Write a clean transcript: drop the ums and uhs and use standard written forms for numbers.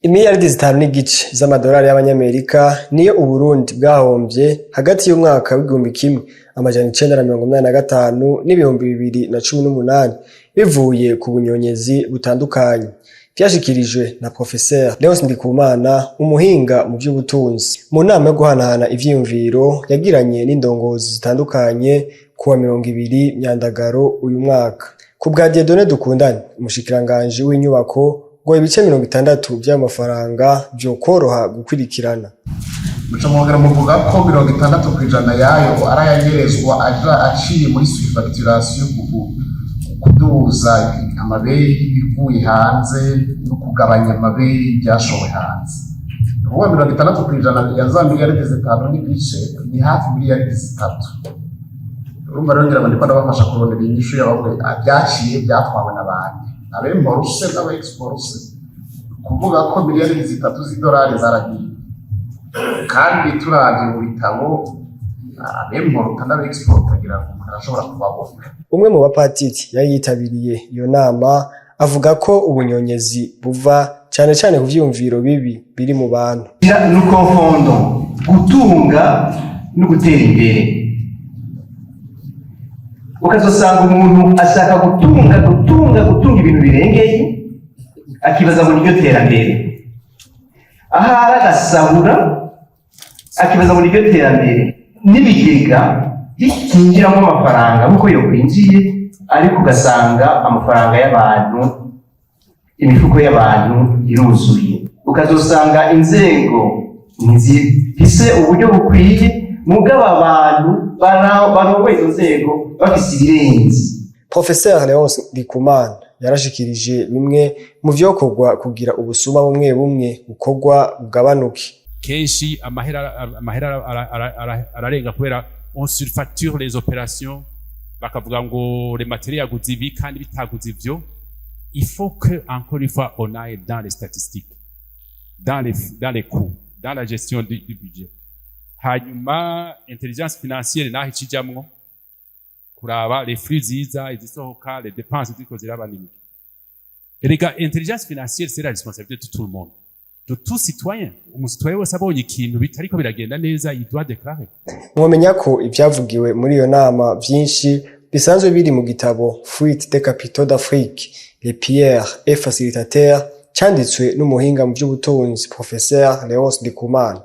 Imiliyaridi 5.5 z'amadolari y'Abanyamerika niyo Uburundi bwahomvye hagati y'umwaka w'1985 n'2018 bivuye ku bunyonyezi butandukanye. Vyashikirijwe na Professeur Léonce Ndikumana, umuhinga mu vy'ubutunzi, mu nama yo guhanahana ivyiyumviro yagiranye n'indongozi zitandukanye kuwa 20 Myandagaro uyu mwaka. Ku bwa Dieudonné Dukundane, umushikiranganji w'inyubako, ngo ibice 60 vy'ayo mafaranga vyokoroha gukwirikirana. Muca mwongera muvuga ko 60% yayo arayanyerezwa aja aciye muri surfacturation, kuduza amabeyi y'ibivuye hanze no kugabanya amabeyi byashowe hanze. Ukuvuga 60% ya za miliyaridi 5.5 ni hafi miliyaridi 3. Urumva rero, ngira ngo ndiko ndabafasha kurondera inyishu y'ababwe byaciye byatwawe n'abandi, ab'imporse n'aba-exporse. Kuvuga ko miliyaridi 3 z'idolari zaragiye, kandi turavye mu bitabo, ab'importa n'aba-exporta, ngira ngo umuntu arashobora kubabona. Umwe mu bapatiri yari yitabiriye iyo nama avuga ko ubunyonyezi buva cane cane ku vyiyumviro bibi biri mu bantu. Nous confondons gutunga no gutera imbere. Ukazosanga umuntu ashaka gutunga, gutunga, gutunga ibintu birengeye, akibaza ngo niryo terambere. Ahari agasahura, akibaza ngo niryo terambere. N'ibigega bikinjiramo amafaranga nk'uko yokwinjiye, ariko ugasanga amafaranga y'abantu, imifuko y'abantu iruzuye. Ukazosanga inzego ntizifise uburyo bukwiye, mugabo abantu barongoye izo nzego bafise ibirenze. Professeur Léonce Ndikumana yarashikirije bimwe mu vyokorwa kugira ubusuma bumwe bumwe bukorwa bugabanuke. Kenshi amahera ararenga kubera on surfacture les opérations, bakavuga ngo les matériaux yaguze ibi kandi bitaguze ivyo. Il faut que, encore une fois, on aille dans les statistiques, dans les coûts, dans la gestion du budget. Hanyuma intelligence financière naho ikijamwo, kuraba les flux ziza, izisohoka, les dépenses ziriko ziraba n'ibiki. Erega intelligence financière, c'est la responsabilité de tout le monde, de tout citoyen. Umusitoyen wese abonye ikintu bitariko biragenda neza, il doit déclarer. Mwomenya ko ivyavugiwe muri iyo nama vyinshi bisanzwe biri mu gitabo Fuite des capitaux d'Afrique, les pilleurs et facilitateurs, canditswe n'umuhinga mu vy'ubutunzi Professeur Léonce Ndikumana.